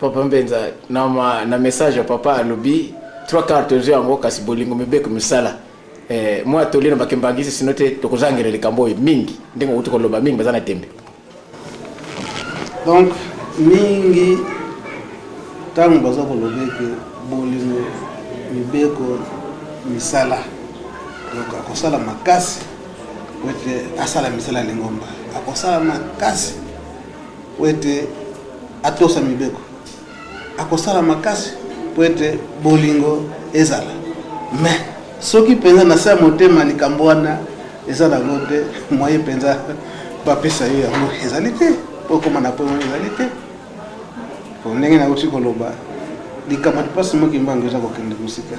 Papa Mbenza, na, ma, na message ya papa alobi trois quarts tozwi yango, kasi bolingo mibeko misala eh, mwa toli na bakimbangisi sino te tokozangela likambo oyo mingi ndenge outi koloba mingi baza na tembe. Donc mingi ntango baza koloba eke bolingo mibeko misala, donc akosala makasi po ete asala misala ya lingomba, akosala makasi po ete atosa mibeko, akosala makasi po ete bolingo ezala. Mais soki mpenza na se ya motema likambo wana eza nango te, moyen mpenza bapesa yo yango ezali te, po okoma na point wana ezali te. Po ndenge nauti koloba, likambo ya Papa Simon Kimbangu eza kokende mosika.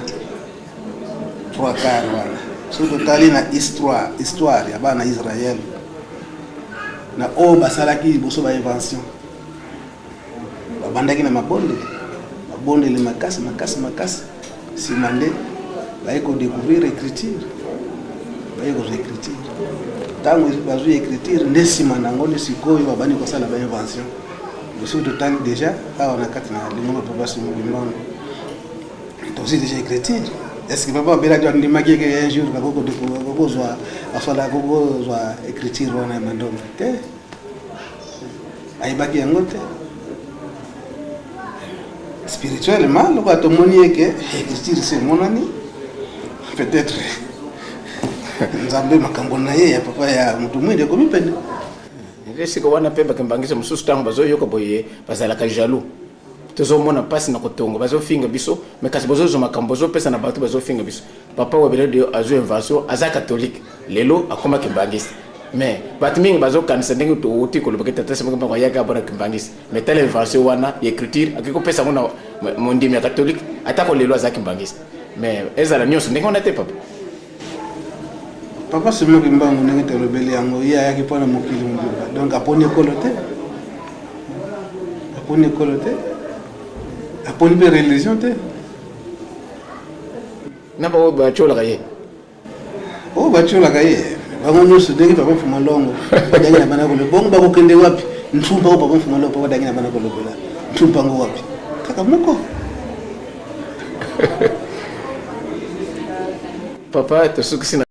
3/4 wana soki totali na histoire, histoire ya bana Israël na oyo basalaki liboso ba invention, babandaki na mabondeli, mabondeli makasi makasi makasi, nsima nde baye kodécouvrir écriture, baye kozwa écriture. Ntango bazwi écriture nde nsima na yango nde sikoyo babandi kosala ba invention. Soki totali déjà awa na kati na lingomba Papa Simon Kimbangu, tozwi déjà écriture. Est-ce que papa abelaki andimaki eke un jour akokozwa aswala akokozwa écriture wana ya mandombe te? Ayebaki yango te. Spirituellement lokola tomoni eke écriture se emonani, peut-être Nzambe makambo na ye ya papa ya moto mwindu ekomi pene. Esika wana mpe bakimbangisi mosusu ntango bazoyoka boye bazalaka jaloux. Tozomona mpasi na kotonga, bazofinga biso, mais kasi bozozwa makambo bozopesa na bato bazofinga biso. Papa Webele azwi invention, aza catholique, lelo akoma kimbangisi. Mais bato mingi bazokanisa ndenge touti kolobaki tata Simon Kimbangu ayaki abona kimbangisi, mais tala invention wana ya écriture akoki kopesa yango na mondimi ya catholique atako lelo aza kimbangisi. Mais ezala nyonso ndenge wana te papa. Papa Simon Kimbangu ndenge tolobeli yango, ye ayaki mpona mokili mobimba, donc aponi ekolo te, aponi ekolo te, aponi mpe religion te. Na baoyo batiolaka ye, oyo batiolaka ye bango nyonso ndenge papa Mfuma Longo badangi na bana koloba bongo bakokende wapi? Ntumpa oyo papa Mfuma Longo papa dangi na bana kolobela ntumpa yango wapi? Kaka moko. Papa tosukisi na.